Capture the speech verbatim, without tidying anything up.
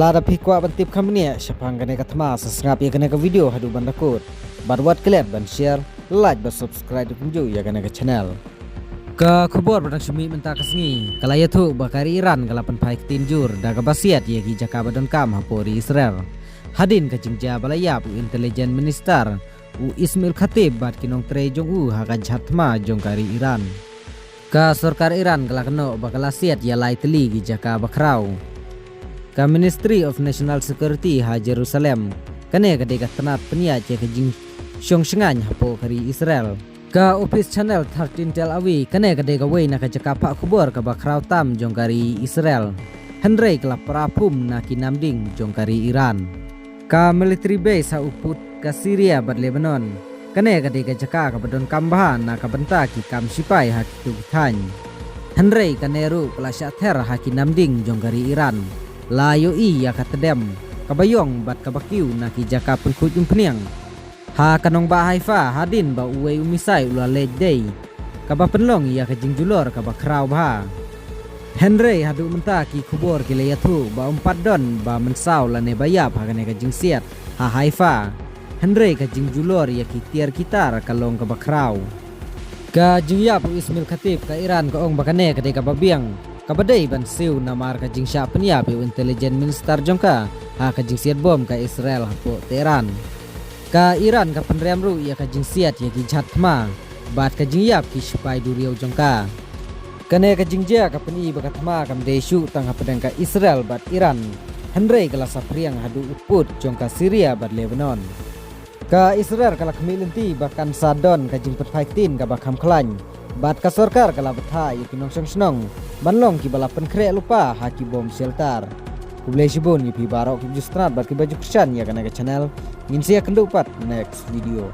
Lada phi kwah ban tip kham bniah shaphang kane ka thma, sa sngap ïa kane ka video haduh ban da kut. Bad wat klet ban share, like bad subscribe kumjuh ïa kane ka channel. Ka khubor ba dang shu mih mynta ka sngi ka la ïathuh ba ka ri Iran ka la pynphai ktien jur da kaba siat ïa ki jaka ba donkam hapoh ri Israel. Hadien ka jingjia ba la ïap u intelligence minister u Ismail Khatib bad ki nongtrei jong u ha ka jhat thma jong ka ri Iran. Ka sorkar Iran ka la kynnoh ba ka la siat ïa lai tylli ki jaka ba khraw. Ka Ministry of National Security ha Jerusalem, kane ka dei ka tnat pynïaid ïa ka jingshong shngaiñ hapoh ka ri Israel. Ka ophis channel thirteen Tel Aviv, kane ka dei kawei na ka jaka phah khubor kaba khraw tam jong ka ri Israel. Hynrei ka la pra phum na ki namding jong ka ri Iran. Ka military base ha u pud ka Syria bad Lebanon, kane ka dei ka jaka kaba donkam bha na ka bynta ki kam sipai ha kito ki thaiñ. Hynrei kane ruh ka la shah ther ha ki namding jong ka ri Iran. La ïohi ïa ka tdem kaba ïong bad kaba kiew na ki jaka pynkhuid umphniang ha ka nongbah Haifa hadien ba uwei u misai u la leit dei kaba pynlong ïa ka jingjulor kaba khraw bha. Hynrei haduh mynta ki khubor ki la ïathuh ba ym pat don ba mynsaw lane ba ïap ha kane ka jingsiat ha Haifa. Hynrei ka jingjulor ïa ki tiar ki tar ka long kaba khraw. Ka jingïap u Ismail Khatib, ka Iran ka ong ba kane ka dei kaba biang, kaba dei ban siew namar ka jingshah pynïap ïa u intelligence minister jong ka ha ka jingsiat bom ka Israel hapoh Tehran. Ka Iran ka pynrem ruh ïa ka jingsiat ïa ki jhat thma bad ka jingïap ki sipai duriaw jong ka. Kane ka jingjia ka pyni ba ka thma kam dei shuh tang hapdeng ka Israel bad Iran, hynrei ka la saphriang haduh u pud jong ka Syria bad Lebanon. Ka Israel ka la khmih lynti ba kan sa don ka jingpynphai ktien kaba kham khlaiñ bad ka sorkar ka la bthah ïa ki nongshong shnong ban long kiba la pynkhreh lypa ha ki bomb shelter. Khublei shibun ïa phi baroh kiba ju sngap bad kiba ju kyrshan ïa kane ka channel. Ngin sa ïakynduh pat next video.